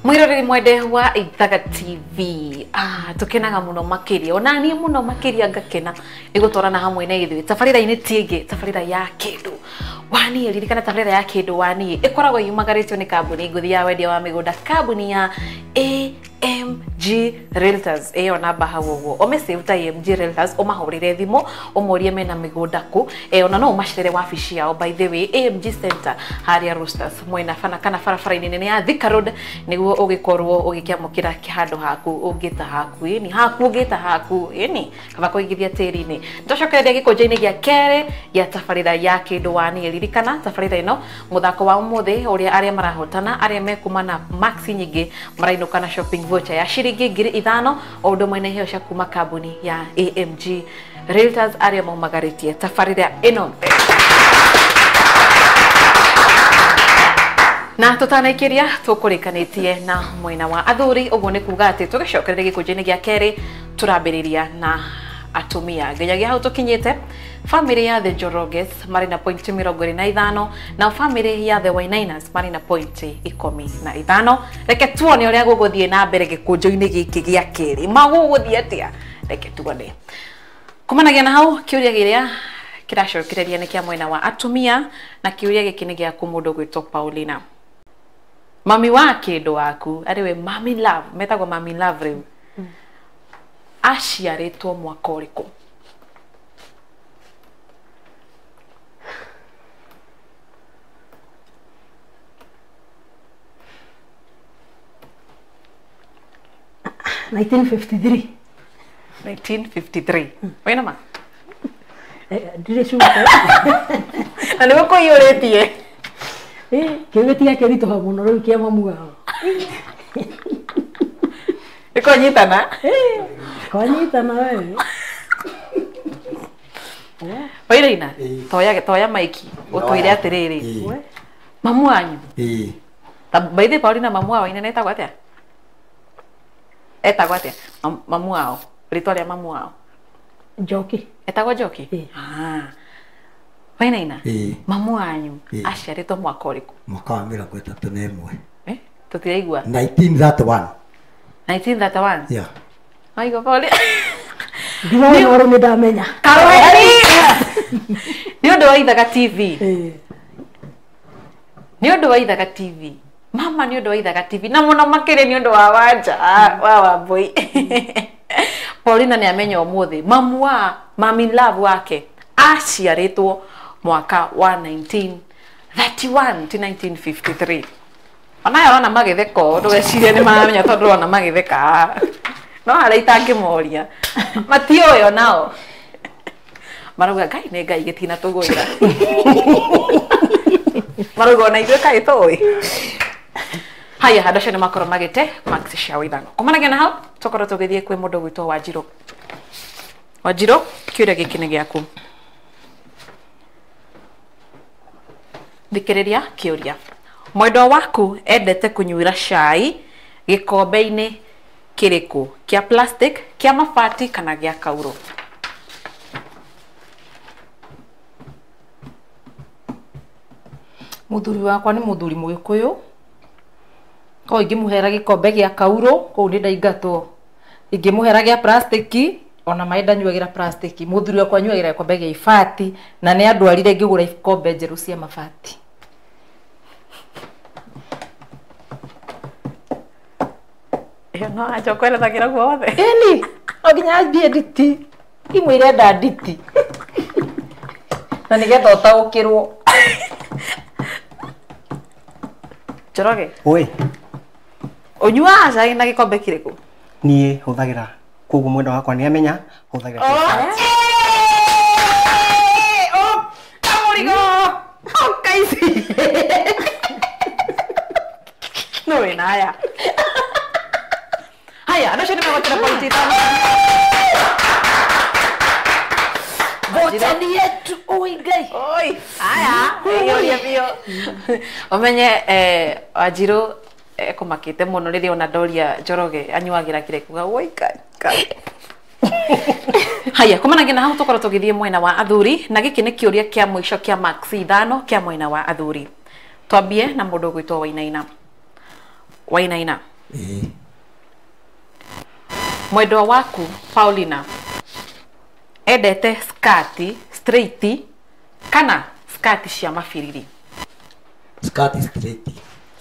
Mwiroreri mwende wa Ithaga TV, tukenaga muno makiria ona ni muno makiria ngakena ni gutwarana hamwe na ithuĩ tabarĩra-inĩ ti ĩngĩ tabarĩra ya Kĩndũ Waniĩ. Ririkana tabarĩra ya Kĩndũ Waniĩ ĩkoragwo yumagarĩtio nĩ kambuni ngũthi ya wendia wa mĩgũnda, kambuni ya AMG Realtors. Ĩyo namba hau ũguo ũmĩsave ta AMG Realtors, ũmahũrĩre thimũ ũmorie mena mĩgũnda kũ, ona no ũmacerere wabici yao, by the way, AMG Center harĩa Roosters mwena bana kana barabara-inĩ nene ya Thika Road, nĩguo ũgĩkorwo ũgĩkĩamũkĩra handũ haku ũngĩta haku, ĩni haku ũngĩta haku, ĩni kaba kũigithia tĩri-inĩ. Twacokereria gĩkũnjo-inĩ gĩa kerĩ gĩa tabarĩra ya Kĩndũ Waniĩ. Ririkana tabarĩra ĩno mũthako wa ũmũthĩ ũrĩa arĩa marahotana arĩa mekuma na maxi nyingĩ marainũka na shopping voucher ya ciringi 5,000 o ũndũ mwene iheo cia kuma kambuni ya AMG Realtors arĩa maumagarĩtie tabarĩra ĩno. Na tũtanaikiria tũkũrĩkanĩtie na mwena wa athuri, ũguo nĩ kuga atĩ tũgĩcokereria gĩkũnjo-inĩ gĩa kerĩ tũrambĩrĩria na atumia. Nginyagia hau tũkinyĩte, family ya the Njoroges marĩ na pointi 25 na family ya the Wainainas marĩ na pointi 15. Reke tuone ũrĩa gũgũthiĩ na mbere gĩkũnjo-inĩ gĩkĩ gĩa kerĩ, magũgũthiĩ atĩa? Reke tuone. Kumanagia na hau kĩũria kĩrĩa kĩracokereria nĩ kĩa mwena wa atumia, na kĩũria gĩkĩ nĩ gĩaku mũndũ gwĩtwo Paulina. Mami wa Kĩndũ waku arĩwe Mami Love, metagwo Mami Love rĩu, aciarĩtwo mwaka ũrĩkũ? 1953. 1953. Wĩna ma? Ndirĩ sure. Na nĩguo kũiyũrĩtie. Kĩu gĩtigakĩritũha mũno rĩu kĩa mamu wao. Nĩkũnyitana? Kwanyitana we. Wairaina, toya maiki ũtwĩre atĩrĩrĩ, mamu wanyu by the Paulina, mamu wao inene etagwo atĩa? Etagwo atĩa mamu wao? Rĩtwa rĩa mamu wao? Njoki. Etagwo Njoki? Wainaina, mamu wanyu aciarĩtwo mwaka ũrĩkũ? Mwaka wa 31. Tũtiraigua. 1931. 1931? Yeah. Waigua Paulina? Ndĩrona ũrĩa nĩ ndamenya. Karũheri! Nĩ ũndũ wa Ithaga TV. Nĩ ũndũ wa Ithaga TV. Mama nĩ ũndũ wa Ithaga TV na mũno makĩria nĩ ũndũ wa Wanja wa Wambui. Paulina nĩ amenya ũmũthĩ mamu wa Mami Love wake aciarĩtwo mwaka wa 1931 ti 1953. Onayo ona magĩtheka ndũgecirie nĩ maramenya tondũ ona magĩtheka no harĩa itangĩmoria matiũĩ onao marauga Ngai nĩ Ngai gĩtina tũgwĩra marauga ona ithuĩ kaĩ tũĩ. Haya, andũ acio nĩ makorwo magĩte max cia ithano. Kumanagia na hau tũkorwo tũgĩthiĩ kwĩ mũndũ gwĩtwo Wanjirũ. Wanjirũ, kĩũria gĩkĩ nĩ gĩaku. Thikĩrĩria kĩũria. Mwendwa waku endete kũnyuĩra cai gĩkombe-inĩ kĩrĩkũ? Kĩa plastic, kĩa mabati kana gĩa kaurũ? Mũthuri wakwa nĩ mũthuri Mũgĩkũyũ, ko ingĩmũhera gĩkombe gĩa kaurũ kũu nĩ ndaingatwo. Ingĩmũhera gĩa plastiki ona maĩ ndanyuagĩra plastiki. Mũthuri wakwa anyuagĩra gĩkombe gĩa ibati na nĩ andwarire ngĩgũra ikombe njerũ cia mabati. Ĩyo no anja ũkwerethagĩra guothe. Ĩni, no nginya ambie nditi imwe irenda nditi na nĩgetha ũtaũkĩrwo. Njoroge. Oi. Ũnyuaga cai na gĩkombe kĩrĩkũ? Niĩ hũthagĩra koguo mwendwa wakwa nĩ amenya hũthagĩra. Kamũrigo! Ũka ici! No wĩna haya. Haya, andũ acio nĩ megwetera pointi ithano. Vocha ni yetu, oi Ngai. Oi, haya, ĩyũrie biũ. Ũmenye Wanjirũ ekũmakĩte mũno rĩrĩa ona ndoria Njoroge anyuagĩra kĩrĩa kuga oi Ngai. Haya, kumanagia na hau tũkorwo tũgĩthiĩ mwena wa athuri, na gĩkĩ nĩ kĩũria kĩa mũico kĩa max ithano kĩa mwena wa athuri. Twambie na mũndũ ũgwĩtwo Wainaina. Wainaina. Ĩĩ. Mwendwa waku Paulina endete skati straight kana skati cia mabiriri? Skati straight.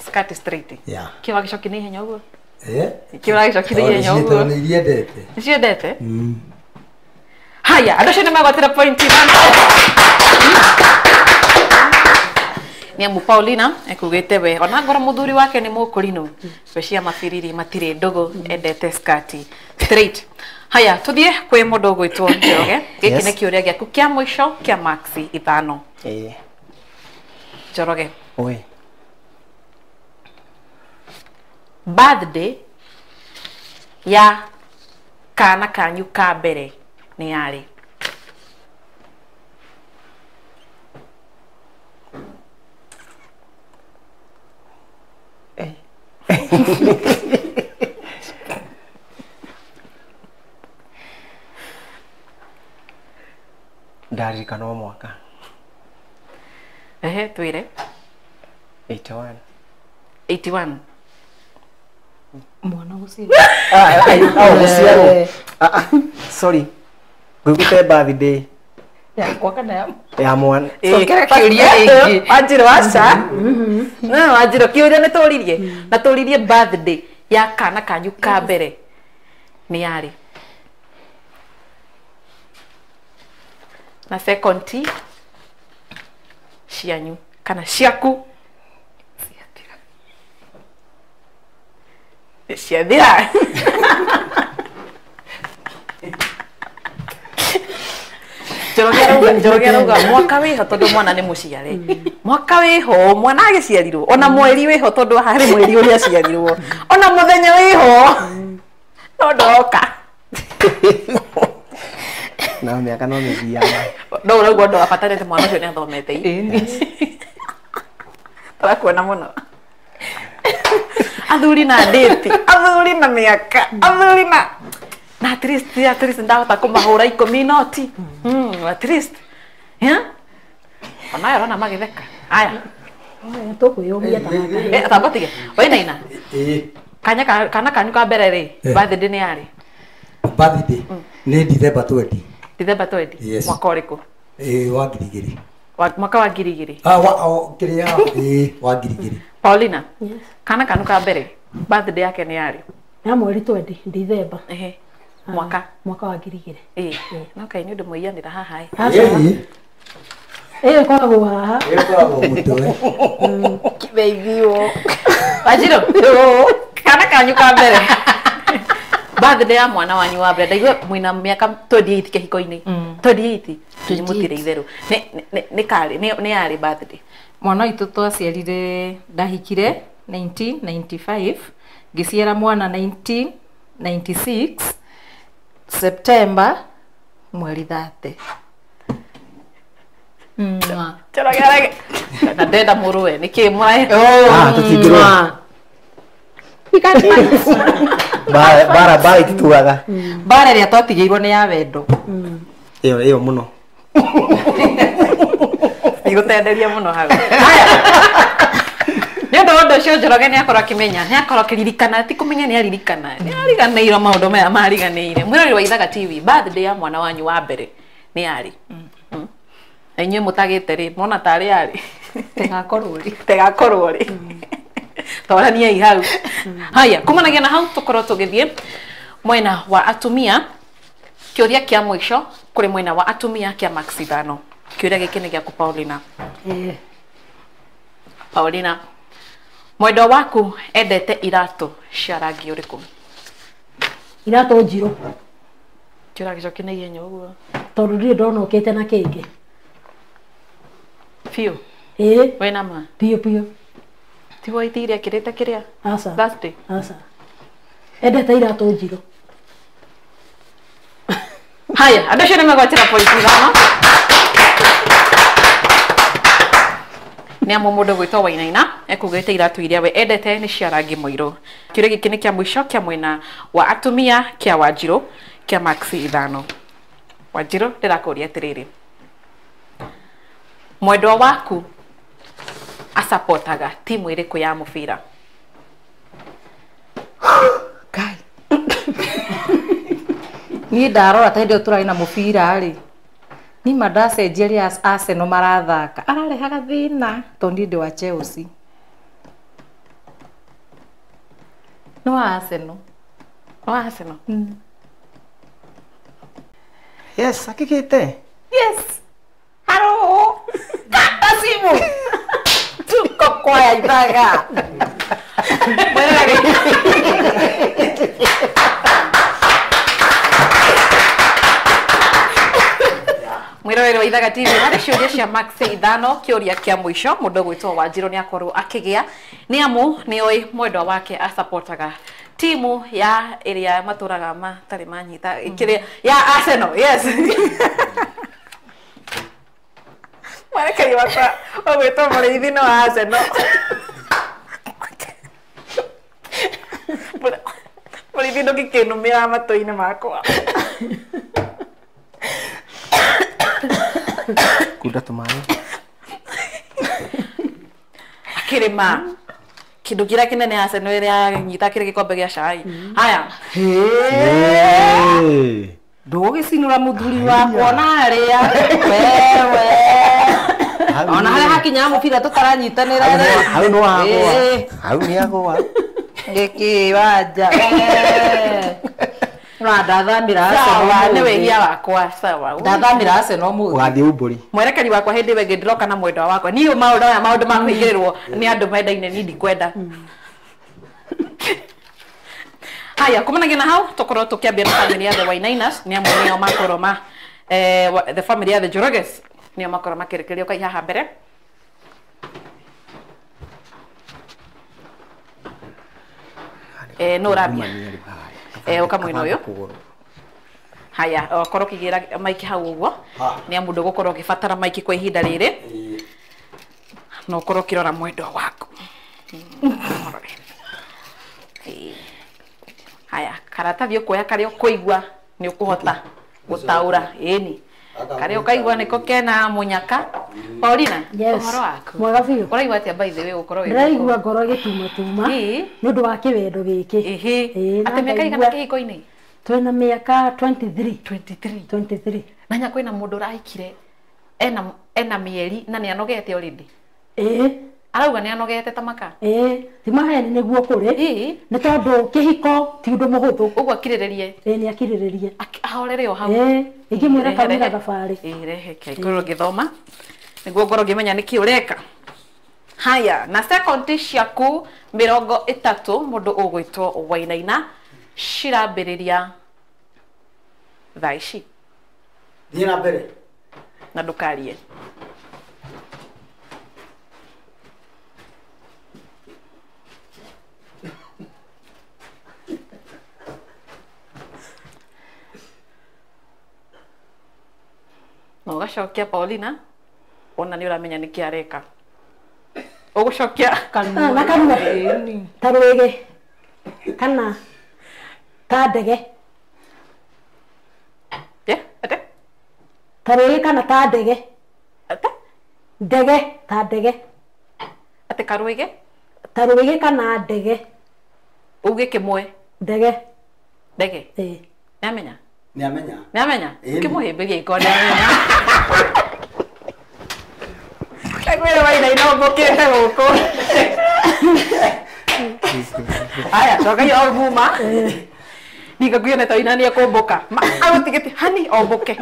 Skati straight. Yeah. Kĩ wagĩcokia na ihenya ũguo? Eh? Kĩ ũragĩcokia na ihenya ũguo? Tondũ nĩ iriendete. Nĩciendete? Haya, andũ acio nĩ magwatĩra point 5. Nĩ amu Paulina ekugĩte we ona ngorwo mũthuri wake nĩ mũkũrinũ, we cia mabiriri matirĩ ndũgũ, endete skati straight. Haya, tuthiĩ kwĩ mũndũ ũgwĩtwo Njoroge. Gĩkĩ Yes. nĩ kĩũria gĩaku kĩa mũico kĩa maxi 5. Ĩĩ. Njoroge. Oi. Birthday ya kana kanyu ka mbere nĩ yarĩ? Ndaririkana o mwaka. Ehe, twĩre. 81. 81. Mwana gũciarwo. Ah, gũciarwo. Ah, sorry. Ngũigĩte birthday Yakwa kana ya ya mwana. Cokera kĩũria rĩngĩ. Wanjirũ aca. No, Wanjirũ kĩũria nĩ tũririe. Na tũririe birthday ya kana kanyu ka mbere nĩ yarĩ? Na second cianyu kana ciaku ciathira. Njoroge arauga mwaka wĩho tondũ mwana nĩ mũciare, mwaka wĩho mwana agĩciarirwo, ona mweri wĩho tondũ harĩ mweri ũrĩa aciarirwo, ona mũthenya wĩho no ndoka. Na mĩaka no mĩthiaga. No ũrauga ũndũ wa bata nĩ atĩ mwana ũcio nĩ athomete. Tũrakuona mũno. Athuri na ndĩti, athuri na mĩaka, athuri na at least ndahota kũmahũra 10 noti. At least. Yeah? Onayo ũrona magĩtheka. Aya. Tũkwĩyũmia ta haha. Tamba tige. Wainaina. Ĩĩ. Kanya kana kanyu ka mbere rĩ, birthday nĩ yarĩ? Birthday nĩ December 20. December 20. Yes. Mwaka ũrĩkũ? Ĩĩ, wa 2000. Mwaka wa 2000. Ah, wa kĩrĩa ĩĩ, wa 2000. Paulina. Yes. Kana kanu ka mbere birthday yake nĩ yarĩ? Ya mweri 20 December. Ehe. Mwaka mwaka wa 2000. Ĩĩ. No kai nĩ ũndũ mũiyanĩra haha ĩ. Ĩĩ. Ĩyo ĩkoragwo haha. Ĩkoragwo mũtwe. Baby wo. Wanjirũ. Kana kanyu ka mbere. Birthday ya mwana wanyu wa mbere ndaigua mwina mĩaka 28 kĩhiko-inĩ. 28. Mũtirĩ itherũ. Nĩ karĩ nĩ yarĩ birthday? Mwana witũ twaciarire ndahikire 1995, ngĩciara mwana 1996 September mweri 30. Njoroge na ndenda mũrũwe nĩkĩ mũrae? Ah, tũtingĩrũa. Bara bara itituaga. Bara ĩrĩa twatigĩirwo nĩ ya wendo. Ĩyo ĩyo mũno. Ndigũtenderia mũno hau. Haya. Nĩ ũndũ wa ũndũ ũcio Njoroge nĩ akorwo akĩmenya, nĩ akorwo akĩririkana, ti kũmenya nĩ aririkana. Nĩ ariganĩirwo maũndũ maya mariganĩire. Mwĩrori wa Ithaga TV, birthday ya mwana wanyu wa mbere nĩ yarĩ? Na inyuĩ mũtagĩte rĩ, mona tarĩ yarĩ? Tegakorwo rĩ. Tegakorwo rĩ. Toraniai hau. Haya, kumanagia na hau tũkorwo tũgĩthiĩ mwena wa atumia. Kĩũria kĩa mũico kũrĩ mwena wa atumia kĩa max 5. Kĩũria gĩkĩ nĩ gĩaku Paulina. Paulina, mwendwa waku endete iratũ cia rangi ũrĩkũ? Iratũ njirũ. Kĩũria gĩcoki na ihenya ũguo. Tondũ ndirĩ ndona ũkĩte na kĩngĩ. Biũ? Ĩĩ. Wĩna ma? Biũ biũ. Ti white iria ekĩrĩte kĩrĩa? Aca. Thursday? Aca. Endete iratũ njirũ. Haya, andũ acio nĩ megwatĩra point 5. Nĩ amu mũndũ gwĩtwo Wainaina ekugĩte iratũ iria we endete nĩ cia rangi mũirũ. Kĩũria gĩkĩ nĩ kĩa mũico kĩa mwena wa atumia kĩa Wanjirũ kĩa maxi 5. Wanjirũ, ndĩrakũria atĩrĩrĩ, mwendwa waku asapotaga timu ĩrĩkũ ya mũbira? Niĩ ndarora ta hĩndĩ ĩyo tũrarĩ na mũbira rĩ. Nima ndacenjia rĩa Arsenal marathaka. Ararehaga thĩna tondũ niĩ ndĩ wa Chelsea. Nĩ wa Arsenal. Wa Arsenal. Yes, akikite. Yes. Haro. Kata simu. Tuko kwa Ithaga. Mwiroreri wa Ithaga TV harĩ ciũria cia Max ithano kĩũria kĩa mũico mũndũ ũgwĩtwo Wanjirũ nĩ akorwo akĩgĩa nĩ amu nĩ oĩ mwendwa wake asapotaga timu ya ĩrĩa matũraga matarĩ manyita kĩrĩa ya Arsenal. Yes. Mwerekeri wakwa ũgwĩtwo Mũrĩithi no wa Arsenal. Mũrĩithi ndũngĩkĩnũmĩra matũ-inĩ makwa. Kunda tũmaĩ. Akĩrĩma kĩndũ kĩrĩa kĩnene Arsenal ĩrĩa nyita kĩrĩ gĩkombe gĩa cai. Haya. Ndũgũgĩcinũra mũthuri wakwa ona harĩa. Wewe. Ona harĩa hakinya mũbira tũtaranyitanĩra rĩ. Hau nĩ wagũa. Hau nĩ agũa. Gĩkĩ wanja. Ura ndathamĩra Arsenal. Nĩ wĩhia wakwa sawa. Ndathamĩra Arsenal ũmũthĩ. Ũgathiĩ umbũri. Mwerekeri wakwa hĩndĩ ĩyo ĩngĩ ndĩroka na mwendwa wakwa. Niĩ maũndũ maya maũndũ ma kũingĩrĩrwo nĩ andũ mendaine niĩ ndikwenda. Haya, kumanagia na hau tũkorwo tũkĩambia na family ya the Wainainas nĩ amwe nĩo makorwo ma the family ya the Njoroges nĩo makorwo makĩrekererio kai haha mbere. No ũrambia. Ũkamwĩna ũyũ. Haya, okorwo ũkĩgĩra maiki hau ũguo nĩ amu ndũgũkorwo ũgĩbatara maiki kwa ihinda rĩrĩ na ũkorwo ũkĩrora mwendwa waku. Haya, karatathi ũkuoya karĩa ũkũigua nĩ ũkũhota gũtaũra. Ĩni karĩa ũkaigua nĩko kena mũnyaka. Paulina, ũhoro waku? Mwega biũ. Ũraigua atĩa by the way gũkorwo wĩ gũkũ? Ndĩraigua ngoro ĩgĩtumatuma nĩ ũndũ wa kĩwendo gĩkĩ. Atĩ mĩaka igana kĩhiko-inĩ? Twĩna mĩaka 23. 23. 23. Na nya kwĩna mũndũ ũrahikire ena mĩeri na nĩ anogete already. Arauga nĩ anogete ta maka. Ti maheni nĩguo kũrĩ. Nĩ tondũ kĩhiko ti ũndũ mũhũthũ. Ũguo akirĩrĩrie. Nĩ akirĩrĩrie. Ahorere o hau. Ingĩmwĩra kaumĩra thabarĩ. Rehe kĩngorwo ngĩthoma nĩguo ngorwo ngĩmenya nĩkĩ ũreka. Haya, na second ciaku 30 mũndũ ũgwĩtwo Wainaina cirambĩrĩria thaa ici. Thiĩ na mbere. Na ndũkarie. Na ũgacokia Paulina ona nĩ ũramenya nĩkĩ areka. Ũgũcokia na kanua ta rwĩgĩ kana ta ndege. Ate? Ta rwĩgĩ kana ta ndege. Ate? Ndege ta ndege. Ate karwĩgĩ? Ta rwĩgĩ kana ndege. Uge kĩmwe. Ndege. Ndege? Nĩamenya? Nĩamenya. Nĩamenya? Kĩmũhĩmbĩria iko nĩamenya. Kakwĩra Wainaina ũmbũkĩte gũkũ. Haya, cokagia o muma. Ningĩkuona ta Wainaina nĩekũmbũka. Agũtigĩte hani ombũke.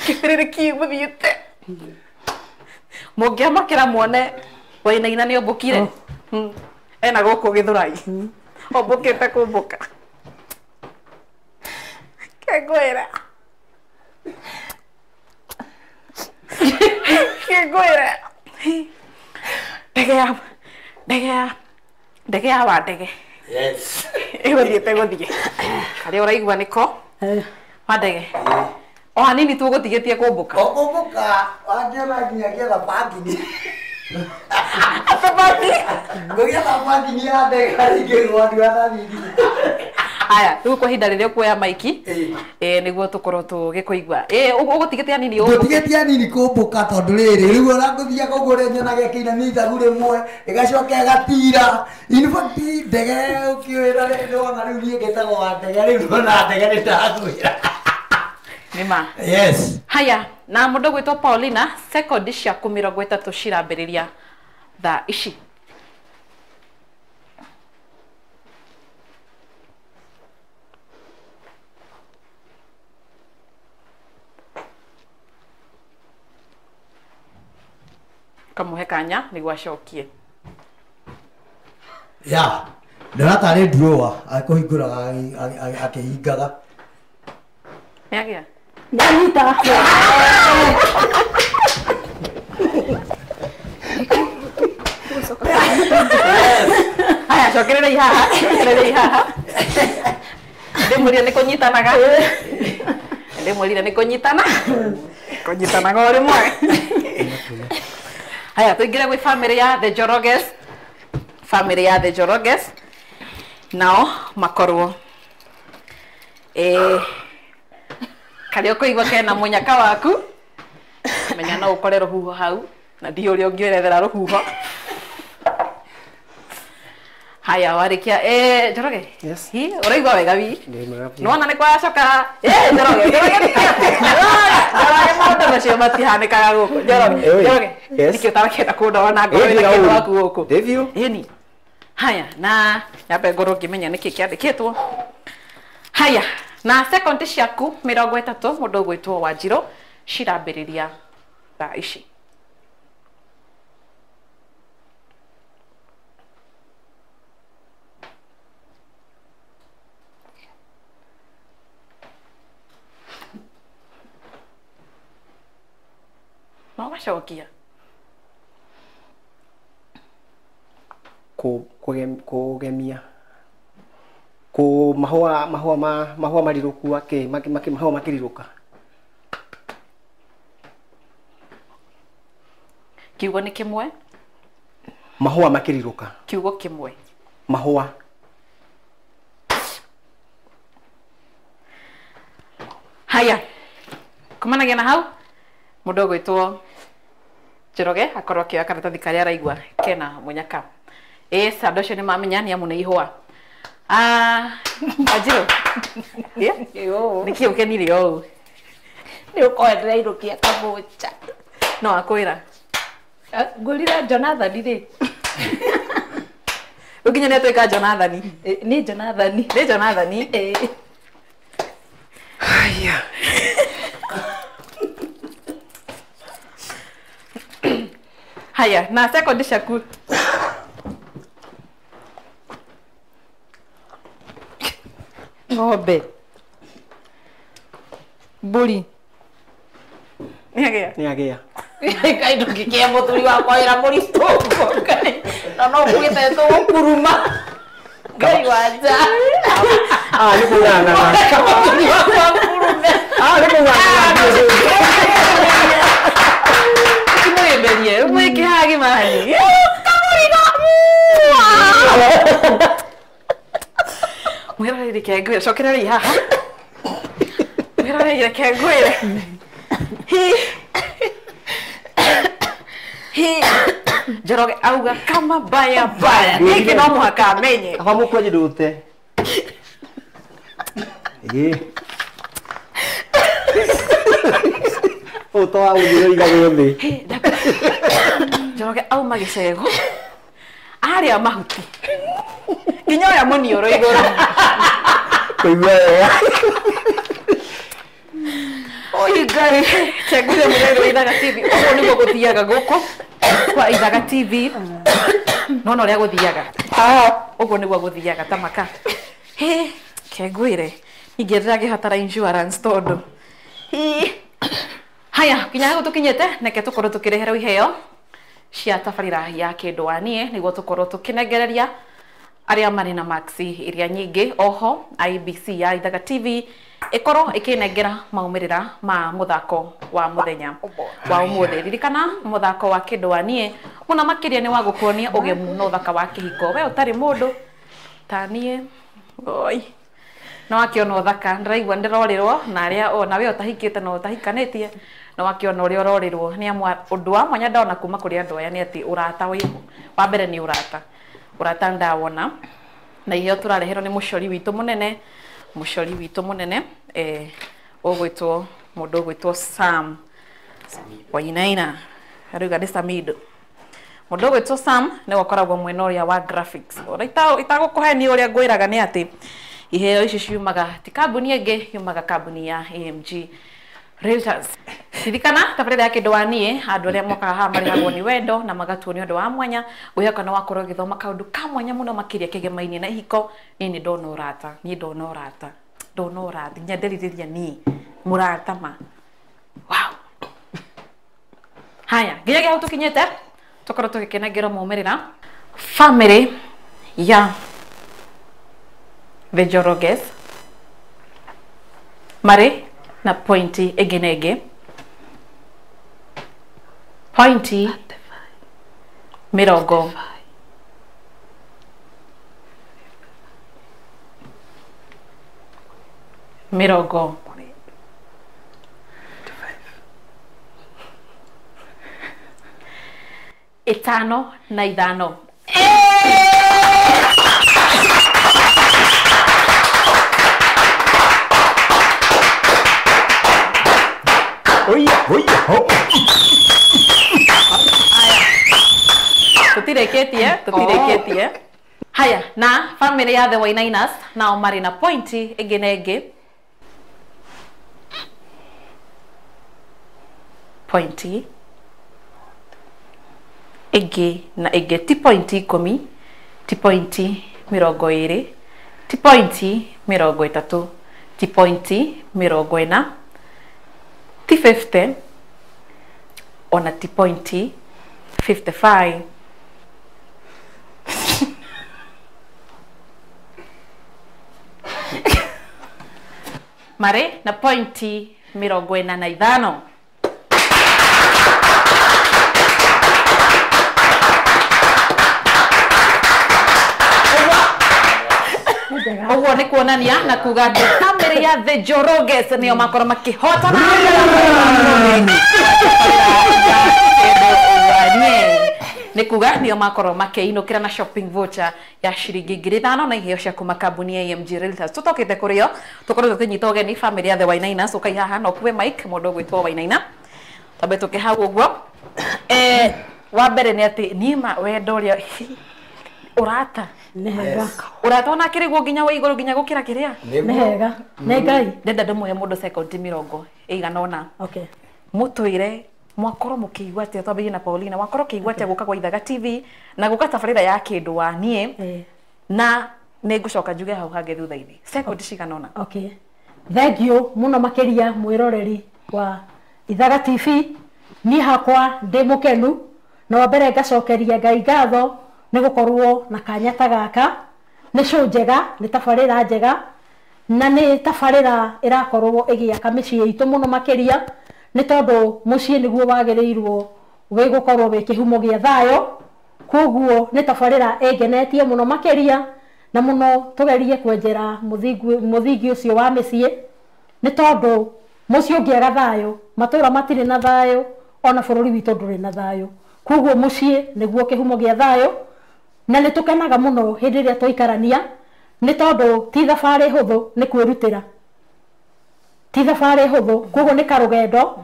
Kĩbĩrĩrĩki mũthiĩte. Mũngĩamakĩra muone Wainaina nĩombũkire. Ena gũkũ Gĩthũrai. Ombũkĩte kũmbũka. Kĩngwĩra. Kĩngwĩra. Ndege ya wa ndege. Yes. Ĩgũthiĩte gũthiĩ. Karĩa ũraigua nĩko wa ndege. O hanini tu ũgũtigĩtie kũmbũka. Ũkũmbũka wangĩona nginya gĩetha parking. Ate parking? Ngũgĩetha parking ya ndege harĩa ingĩgwa ndigathiĩ. Haya, rĩu kwa ihinda rĩrĩa ũkuoya maiki nĩguo tũkorwo tũgĩkũigua. Ũgũtigĩte hanini ũũ. Ngũtigĩtie hanini kũmbũka tondũ rĩrĩ rĩu ona ngũthiaga ũguo ũrĩa nyonaga ĩkĩina nĩ ithagu rĩmwe ĩgacoka ĩgatira. In fact ndege ũkĩwĩra nĩwona rĩu niĩ ngĩtagwo wa ndege rĩu nona ndege nĩ ndakwĩra. Nĩma. Yes. Haya, na mũndũ gwĩtwo Paulina, sekondi ciaku 30 cirambĩrĩria thaa ici. Kamũhe kanya nĩguo acokie. Ya, ndona tarĩ drawer akũhingũraga akĩhingaga. Nĩagĩa? Nĩanyita. Haya, cokererai haha, cokererai haha. Ndĩmwĩrire nĩ kũnyitanaga. Ndĩmwĩrire nĩ kũnyitana. Kũnyitanaga o rĩmwe. Haya, tũingĩre gwĩ family ya The Njoroges. Family ya The Njoroges. Nao makorwo karĩa ũkũigua kena mũnyaka waku, menya no ũkore rũhuho hau, na ndiũĩ ũrĩa ũngĩerethera rũhuho. Haya, warĩkia Njoroge. Yes. Hi, ũraigua wega wi? Ndĩ mwega biũ. Nĩwona nĩ kwacoka. Njoroge, Njoroge. Njoroge maũndũ macio matihanĩkaga gũkũ. Njoroge, Njoroge. Yes. Nĩkĩ ũtarakĩenda kũndora na ngoro ĩna kĩndũ waku gũkũ? Ndĩ biũ. Ĩni. Haya, na nyambe ngorwo ngĩmenya nĩkĩ kĩandĩkĩtwo. Haya, na sekondi ciaku 30 mũndũ ũgwĩtwo Wanjirũ cirambĩrĩria thaa ici. No ũgacokia. Kũgemia. Kũ mahũa mahũa ma mahũa marirũku akĩ mahũa makĩrirũka. Kiugo nĩ kĩmwe. Mahũa makĩrirũka. Kiugo kĩmwe. Mahũa. Haya. Kumanagia na hau mũndũ ũgwĩtwo Njoroge akorwo akĩoya karatathi karĩa araigua kena mũnyaka. Andũ acio nĩ mamenya nĩ amu nĩ ihũa. Wanjirũ. Nĩkĩ ũkenire ũũ? Nĩ ũkorwo ndĩrainũkia kamũcha. No akwĩra. Ngũrire Jonathan rĩ. Rĩu nginya nĩ atuĩka Jonathan. Nĩ Jonathan. Nĩ Jonathan. Haya. Haya, na sekondi ciaku. Ng'ombe. Mbũri. Nĩagĩa. Nĩagĩa. Ngai ndũngĩkĩhe mũthuri wakwa wĩra mũritũ ũguo, Ngai. Na no ugĩte tũgũkuruma. Ngai wa nja. Nĩ kũng'ang'ana. Mũthuri wakwa akurume. Nĩ kũng'ang'ana. Timũrĩmberie, mwĩke haha gĩmani. Kamũrigo. Mwĩroreri reke ngwĩre, cokererai haha. Mwĩroreri reke ngwĩre. Hi. Njoroge auga kama baya baya. Gĩkĩ no mũhaka amenye. Kaba mũkwanjĩ ndũte. Ũũ to wa gũthiĩ ũigagwo thĩ. Njoroge auma gĩcego. Arĩa mahuti. Nginya ũrĩa mũniũrũ igũrũ. Kũigua wega. Oi Ngai, chengure mũrĩrĩ wa Ithaga TV. Ũguo nĩguo gũthiaga gũkũ kwa Ithaga TV. Nona ũrĩa gũthiaga. Ũguo nĩguo gũthiaga ta maka. Hĩ, kengwĩre. Ingĩendera ngĩhatara insurance tondũ. Haya, kinya hau tũkinyĩte, neke tũkorwo tũkĩreherwo iheo cia tabarĩra ya kĩndũ wa niĩ nĩguo tũkorwo tũkĩnengereria arĩa marĩ na maxi iria nyingĩ. Oho IBC ya Ithaga TV ĩkorwo ĩkĩnengera maumĩrĩra ma mũthako wa mũthenya wa ũmũthĩ. Ririkana mũthako wa kĩndũ wa niĩ mũno makĩria nĩ wa gũkuonia ũgemu na ũthaka wa kĩhiko. We ũtarĩ mũndũ ta niĩ, oi. No akiona ũthaka ndĩraigua ndĩrorĩrwo na arĩa o nawe ũtahikĩte na ũtahikanĩtie no akiona ũrĩa ũrorĩrwo nĩ amwe ũndũ wa mwanya ndona kuma kũrĩ andũ aya nĩ atĩ ũrata wĩho wa mbere nĩ ũrata ũrata ndawona na iheo tũrareherwo nĩ mũcori witũ mũnene ũgwĩtwo mũndũ ũgwĩtwo Sam Wainaina aruga nĩ Samido mũndũ ũgwĩtwo Sam nĩwe ũkoragwo mwena ũrĩa wa graphics ona itagũkũhe nĩ ũrĩa ngwĩraga nĩ atĩ iheo ici ciumaga ti kambuni ĩngĩ yumaga kambuni ya AMG Realtors. Ririkana tabarĩra ya kĩndũ wa niĩ andũ arĩa mokaga haha marĩhagwo nĩ wendo na magatuo nĩ ũndũ wa mwanya ngwĩhoka no wakorwo ũgĩthoma kaũndũ ka mwanya mũno makĩria kĩgema-inĩ na ihiko niĩ nĩ ndona ũrata niĩ ndona ũrata ndona ũrata nginya nderirĩria niĩ mũrata ma wow haya nginyagia hau tũkinyĩte tũkorwo tũgĩkenagĩrwo maumĩrĩra family ya the Njoroges marĩ na pointi ĩngĩ na ĩngĩ pointi mĩrongo mĩrongo 55. Tutireketie haya na family ya the Wainainas nao marĩ na pointi ĩngĩ na ĩngĩ pointi ĩngĩ na ĩngĩ ti pointi 10 ti pointi 20 ti pointi 30 ti pointi 40 ti 50 ona ti pointi 55. Marĩ na pointi 45. Ũguo nĩ kuonania na kuga atĩ family ya the Njoroges nĩo makorwo makĩhotana nĩ kuga nĩo makorwo makĩinũkĩra na shopping voucher ya ciringi 5,000 na iheo cia kuma kambuni ya AMG Realtors. Tũtokĩte kũrĩo tũkorwo tũkĩnyita ũgeni family ya the Wainainas ũkai haha na ũkue mic mũndũ ũgwĩtwo Wainaina twambe tũke hau ũguo. Wa mbere nĩ atĩ niĩ ma wendo ũrĩa ũrata nĩ hega ũrata ona kĩrĩguo nginya wa igũrũ nginya gũkĩra kĩrĩa nĩ hega nĩ Ngai ndenda ndĩmũhe mũndũ sekondi 80 ũna. Okay mũtwĩre mwakorwo mũkĩigua atĩa twambĩrĩrie na Paulina wakorwo ũkĩigua atĩa gũka gwa Ithaga TV na gũka tabarĩra ya kĩndũ wa niĩ na nĩ ngũcoka njuge hau hangĩ thutha-inĩ sekondi cigana ũna. Okay thank you mũno makĩria mwĩroreri wa Ithaga TV niĩ hakwa ndĩ mũkenu na wa mbere ngacokeria Ngai ngatho nĩ gũkorwo na kanya ta gaka nĩ show njega nĩ tabarĩra njega na nĩ tabarĩra ĩrakorwo ĩgĩaka mĩciĩ itũ mũno makĩria nĩ tondũ mũciĩ nĩguo wagĩrĩirwo wĩ gũkorwo wĩ kĩhumo gĩa thayũ koguo nĩ tabarĩra ĩngenetie mũno makĩria na mũno tũgerie kwenjera mũthingi ũcio wa mĩciĩ nĩ tondũ mũciĩ ũngĩaga thayũ matũra matirĩ na thayũ ona bũrũri witũ ndũrĩ na thayũ koguo mũciĩ nĩguo kĩhumo gĩa thayũ na nĩ tũkenaga mũno hĩndĩ ĩrĩa twaikarania nĩ tondũ ti thabarĩ hũthũ nĩ kwĩrutĩra ti thabarĩ hũthũ koguo nĩ karũgendo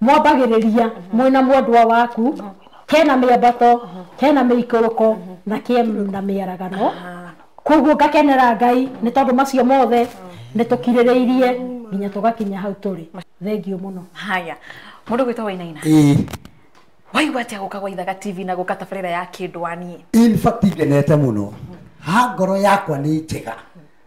mwambagĩrĩria mwĩna mwendwa waku kena mĩambato kena mĩikũrũko na kena mĩaragano koguo ngakenera Ngai nĩ tondũ macio mothe nĩ tũkirĩrĩirie nginya tũgakinya hau tũrĩ. Thengiũ mũno. Haya mũndũ gwĩtwo Wainaina waigua atĩa gũka gwa Ithaga TV na gũka tabarĩra ya kĩndũ wa niĩ? In fact ngenete mũno ha ngoro yakwa nĩ njega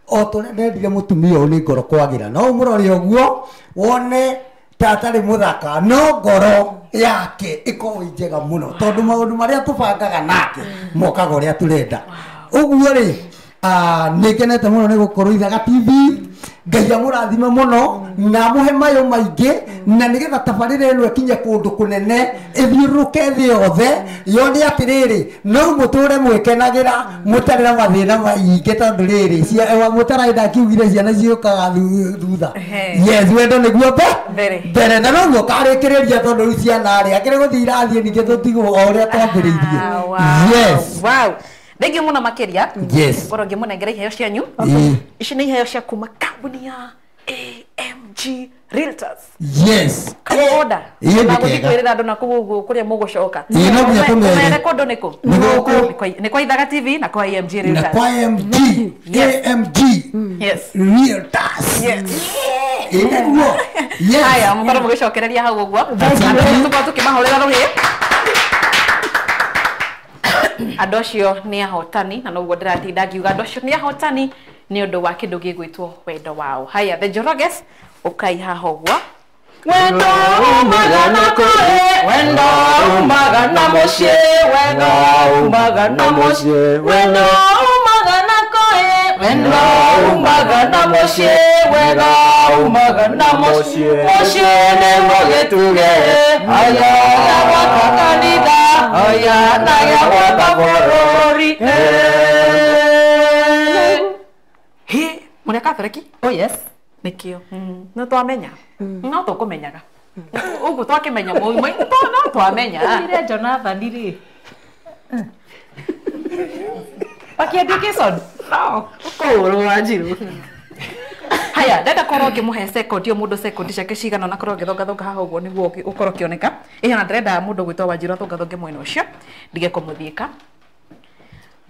o tũrĩa ndendire mũtumia ũyũ nĩ ngoro kwagĩra no ũmũrore ũguo wone ta atarĩ mũthaka no ngoro yake ĩkorwo ĩ njega mũno tondũ maũndũ marĩa tũbangaga nake mokaga ũrĩa tũrenda ũguo rĩ nĩ ngenete mũno nĩ gũkorwo Ithaga TV Ngai amũrathime mũno na amũhe mayũ maingĩ Na nĩgetha tabarĩra ĩno ĩkinye kũndũ kũnene, ĩthiũrũrũke thĩ yothe, yone atĩrĩrĩ, no mũtũre mwĩkenagĩra, mũtarĩ na mathĩna maingĩ tondũ rĩrĩ, mũtaraenda akiugire ciana ciũkaga thutha. Yes, wendo nĩguo mbere na noguo karĩkĩrĩria tondũ rĩu ciana rĩ, akĩrĩ gũthiĩ irathiĩ ningĩ tũtigwo o ũrĩa twambĩrĩirie. Yes. Wow. Thengiũ mũno makĩria. Yes. Ngorwo ngĩmũnengera iheo cianyu. Ici nĩ iheo cia kuma kambuni ya AMG Realtors. Yes. Kamũgũnda. Ĩĩ, Na nĩ gũthiĩ kega. kwĩrĩra andũ na kũu ũguo kũrĩa mũgũcoka. Ĩĩ, no nginya tũmere. Ũmere kũndũ nĩ kũ? Nĩ gũkũ. Nĩ kwa Ithaga TV na kwa AMG Na Realtors. kwa AMG. Yes. AMG. Yes. Realtors. Yes. Ĩĩ, nĩguo. Yes. Haya, mũkorwo mũgĩcokereria hau ũguo. Tũkorwo tũkĩmahũrĩra rũhĩ. Andũ acio nĩ ahotani na noguo ndĩratinda ngiuga andũ acio nĩ ahotani nĩ ũndũ wa kĩndũ gĩgwĩtwo wendo wao. Haya, the Njoroges, ũkai haha ũguo. Wendo umaga na kũrĩ, wendo umaga na mũciĩ, wendo umaga na mũciĩ, wendo umaga na kũrĩ, wendo umaga na mũciĩ, wendo umaga na mũciĩ, mũciĩ nĩ mũgĩtuge, aya na gwaka kanitha, aya na gĩa gwaka bũrũri. Hĩ, mũrĩ a Catholic? Oh yes. Nĩkĩo. No twamenya. No tũkũmenyaga. Ũguo twakĩmenya mũi no twamenya. Ire Jonathan rĩ. Paki education. No. Kũũrwo Wanjiru. Haya, ndenda korwo ngĩmũhe second o mũndũ second ciake cigana na korwo ngĩthongathonga haha ũguo nĩguo ũkorwo ũkĩoneka. Ĩĩ na ndĩrenda mũndũ gwĩtwo Wanjiru athongathonge mwena ũcio ndige kũmũthiĩka.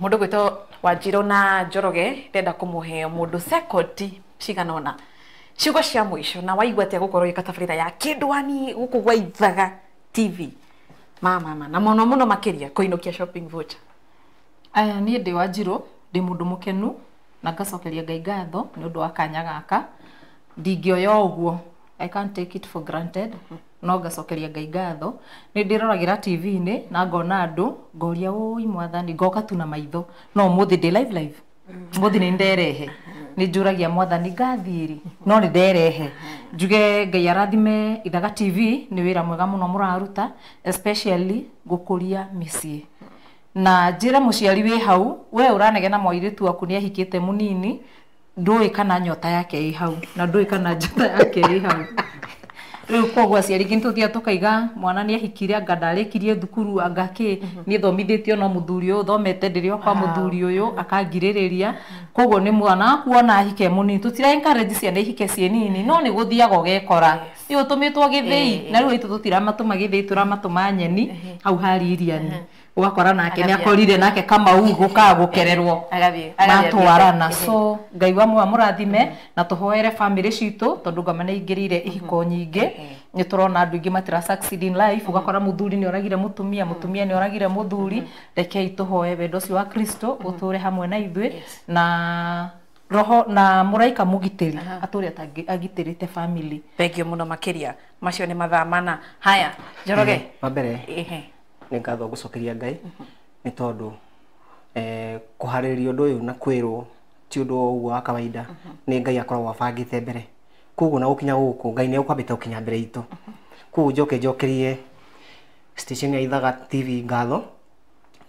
Mũndũ gwĩtwo Wanjiru na Njoroge ndĩrenda kũmũhe mũndũ second cigana ũna. Ciugo cia mũico na waigua atĩa gũkorwo ũgĩka tabarĩra ya Kĩndwani gũkũ gwa Ithaga TV. Mama na mũno mũno makĩria kũinũkia shopping voucher. Aya niĩ ndĩ Wanjiru, ndĩ mũndũ mũkenu na ngacokeria Ngai ngatho nĩ ũndũ wa kanya gaka. Ndingĩoya ũguo, I can't take it for granted, no ngacokeria Ngai ngatho. Nĩ ndĩroragĩra TV-inĩ na ngona andũ, ngoria ũi mwathani, ngoka tu na maitho. No ũmũthĩ ndĩ live live. Ũmũthĩ nĩ nderehe. Nĩ njũragia mwathani ngathiĩ rĩ, no nĩ nderehe. Njuge Ngai arathime Ithaga TV, nĩ wĩra mwega mũno mũraruta, especially gũkũria mĩciĩ. Na njĩre mũciari wĩ hau, we ũranegena mũirĩtu waku nĩ ahikĩte mũnini, ndũĩ kana nyota yake ĩ hau, na ndũĩ kana njata yake ĩ hau. Rĩu koguo aciari aingĩ nĩtũthiaga tũkaiga mwana nĩ ahikire anga ndarĩkirie thukuru anga kĩ, niĩ thomithĩtio no mũthuri ũyũ thomete ndĩrĩ o kwa mũthuri ũyũ akangirĩrĩria. Koguo nĩ mwana waku ona ahike mũnini, tũtira encourage ciana ihike ciĩ nini, no nĩ gũthiaga ũgekora. Nĩ ũtũmĩtwo gĩthĩi, na rĩu aitũ tũtiramatũma gĩthĩi, tũramatũma nyeni hau haririani. Ũgakora nake nĩ akorire nake Kamau gũkaga gũkererwo matwarana. So Ngai wa muoyo amũrathime na tũhoere family citũ tondũ ngoma nĩ ingĩrĩire ihiko nyingĩ. Nĩ tũrona andũ aingĩ matira succeed in life, ũgakora mũthuri nĩ oragire mũtumia, mũtumia nĩ oragire mũthuri. Rekei tũhoe wendo ũcio wa Kristo ũtũre hamwe na ithuĩ na roho na mũraika mũgitĩri atũre agitĩrĩte family. Thengiũ mũno makĩria. Macio nĩ mathaa mana. Haya, Njoroge. Wa mbere nĩ ngatho ngũcokeria Ngai nĩ tondũ kũharĩrĩria ũndũ ũyũ na kwĩrwo ti ũndũ o ũguo wa kawaida, nĩ Ngai akoragwo abangĩte mbere. Koguo na gũkinya gũkũ Ngai nĩ egũkwambĩte gũkinya mbere itũ. Koguo njoke njokerie station ya Ithaga TV ngatho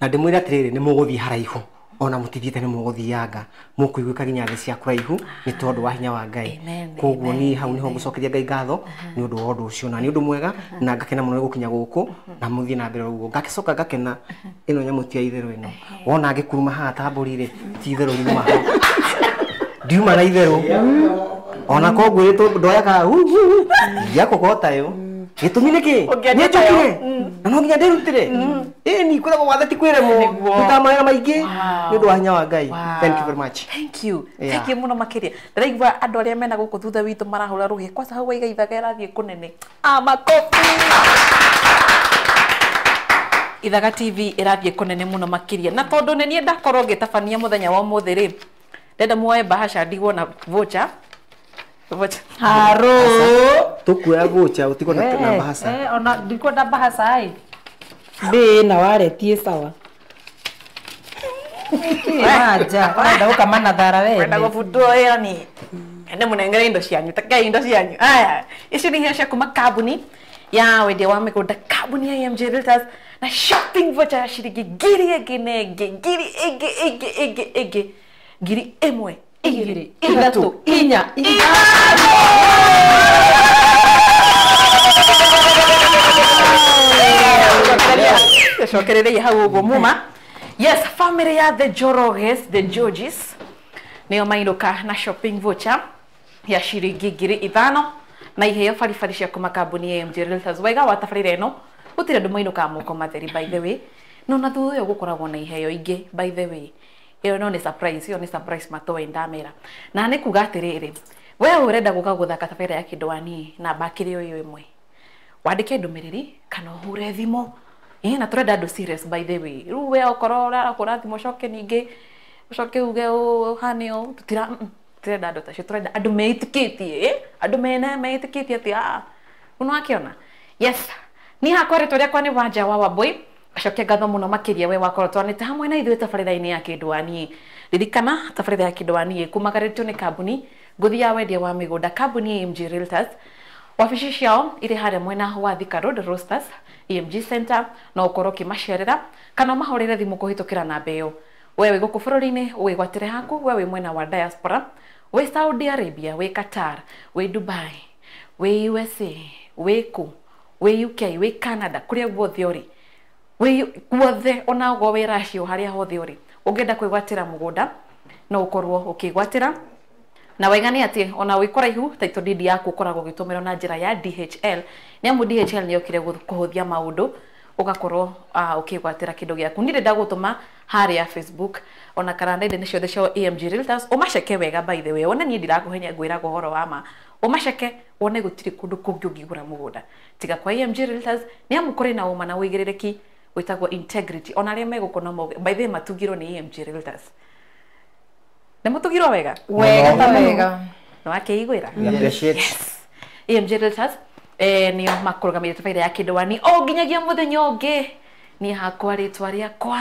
na ndĩmwĩre atĩrĩrĩ, nĩ mũgũthiĩ haraihu ona mũtithiĩte nĩ mũgũthianga, mũkũiguĩka nginya thĩ cia kũraihu nĩ tondũ wa hinya wa Ngai. Koguo niĩ hau nĩho ngũcokeria Ngai ngatho nĩ ũndũ wa ũndũ ũcio, na nĩ ũndũ mwega na ngakena mũno nĩ gũkinya gũkũ na mũthiĩ na mbere ũguo. Ngagĩcoka ngakena ĩno nyamũ ti ya itherũ ĩno, wona ngĩkuruma haha ta mbũri rĩ, ti itherũ riuma hau, ndiuma na itherũ ona ko ngwĩrĩtwo ndoyaga ndiakũgota yo. Gĩtũmi nĩ kĩ? Nĩ njũkire na no nginya ndĩrutĩre. Ĩni kwĩragwo wathe ti kwĩremwo, ndutaga mawĩra maingĩ nĩ ũndũ wa hinya wa Ngai. Thank you very much. Thank you. Thank you mũno makĩria. Ndĩraigua andũ arĩa mena gũkũ thutha witũ marahũra rũhĩ. Kwanza hau waiga Ithaga ĩrathiĩ kũnene. Makobi. Ithaga TV ĩrathiĩ kũnene mũno makĩria. Na tondũ nĩ niĩ ndakorwo ngĩtabania mũthenya wa ũmũthĩ rĩ, ndenda muoe bahasha ndigwo na voucher. Voucher. Haro. Tukuoya voucher ũtigwo na bahasha. Ona ndikwenda bahasha ĩ. Ndĩ na waretie sawa. Wanja, ũrenda gũkama na thara we. Wenda gũbutwo yani. Ende munengere indo cianyu takai indo cianyu. Aya, icio nĩ iheo cia kuma kambuni ya wendia wa mĩgũnda, kambuni ya AMG Realtors, na shopping voucher ya ciringi ngiri ĩngĩ na ĩngĩ, ngiri ĩngĩ ĩngĩ ĩngĩ ĩngĩ, ngiri ĩmwe, igĩrĩ, ithatũ, inya, ithano. Cokereria hau ũguo muma. Yes, family ya the Njoroges, the Georges nĩo mainũka na shopping voucher ya ciringi 5,000 na iheo baribari cia kuma kambuni ya AMG Realtors. Wega wa tabarĩra ĩno gũtirĩ andũ mainũkaga moko matheri, by the way, no na thutha ũyũ gũkoragwo na iheo ingĩ, by the way. Ĩyo no nĩ surprise, ĩyo nĩ surprise matoĩ ndamera. Na nĩ kuga atĩrĩrĩ, we ũrenda gũka gũthaka tabarĩra ya kĩndũ wa niĩ na mbakĩrĩ ũyũ ĩmwe, wandĩke ndũmĩrĩri kana ũhũre thimũ. Ĩĩ, na tũrenda andũ serious, by the way. Rĩu we okorwo ũrahũra thimũ ũcoke ningĩ ũcoke uge ũhane ũũ, tũtira tũtirenda andũ ta acio, tũrenda andũ meĩtĩkĩtie, andũ mena meĩtĩkĩtie atĩ ah, ũno akĩona. Yes, niĩ hakwa rĩtwa rĩakwa nĩ Wanja wa Wambui. Acokia ngatho mũno makĩria we wakorwo twanĩte hamwe na ithuĩ tabarĩra-inĩ ya kĩndũ wa niĩ. Ririkana tabarĩra ya kĩndũ wa niĩ kumagarĩtio nĩ kambuni ngũthi ya wendia wa mĩgũnda, kambuni ya AMG Realtors. Wabici ciao irĩ harĩa mwena wa Thika Road, Roasters EMG Center. No ũkorwo ũkĩmacerera kana ũmahũrĩre thimũ kũhĩtũkĩra namba ĩyo. We wĩ gũkũ bũrũri-inĩ wĩgwatĩre haku, we wĩ mwena wa diaspora, wĩ Saudi Arabia, wĩ Qatar, wĩ Dubai, wĩ USA, wĩ kũ, wĩ UK, wĩ Canada, kũrĩa guothe ũrĩ, wĩ guothe, ona ũguo wĩ Russia, harĩa hothe ũrĩ, ũngĩenda kwĩgwatĩra mũgũnda no ũkorwo ũkĩgwatĩra. Na wega nĩ atĩ ona wĩ kũraihu title deed yaku ũkoragwo ũgĩtũmĩrwo na njĩra ya DHL, nĩ amu DHL nĩ yokire kũhũthia maũndũ, ũgakorwo ũkĩgwatĩra kĩndũ gĩaku. Niĩ ndagũtũma harĩa Facebook ona kana nenda-inĩ ciothe cia AMG Realtors, ũmaceke wega, by the way. One niĩ ndirakũhenya, ngwĩraga ũhoro wa ma. Ũmaceke wone gũtirĩ kũndũ kũngĩ ũngĩgũra mũgũnda tiga kwa AMG Realtors, nĩ amu kũrĩ na ũma na ũigĩrĩrĩki wĩtagwo integrity. Ona arĩa megũkũ no mauge, by the way, matugirwo nĩ AMG Realtors. Nĩ mũtugirwo wega? Wega ta wega. Nĩ wakĩiguĩra? We appreciate. Yes. AMG Realtors nĩo makũrũgamĩrĩire tabarĩra ya kĩndũ wani o nginyagia mũthenya ũngĩ. Niĩ hakwa rĩtwa rĩakwa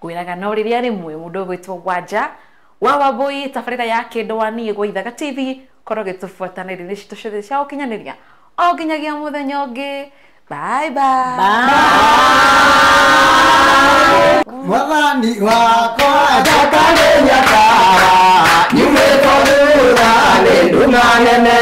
ngwĩraga no rĩrĩa rĩmwe, mũndũ ũgwĩtwo Wanja wa Wambui, tabarĩra ya kĩndũ wani gwa Ithaga TV. Korwo gĩtũbuata nenda-inĩ citũ ciothe cia ũkinyanĩria o nginyagia mũthenya ũngĩ. Bye bye. Mwathani wakwa njakarĩria tawa, nyumĩtwo thutha nĩ nduma nene.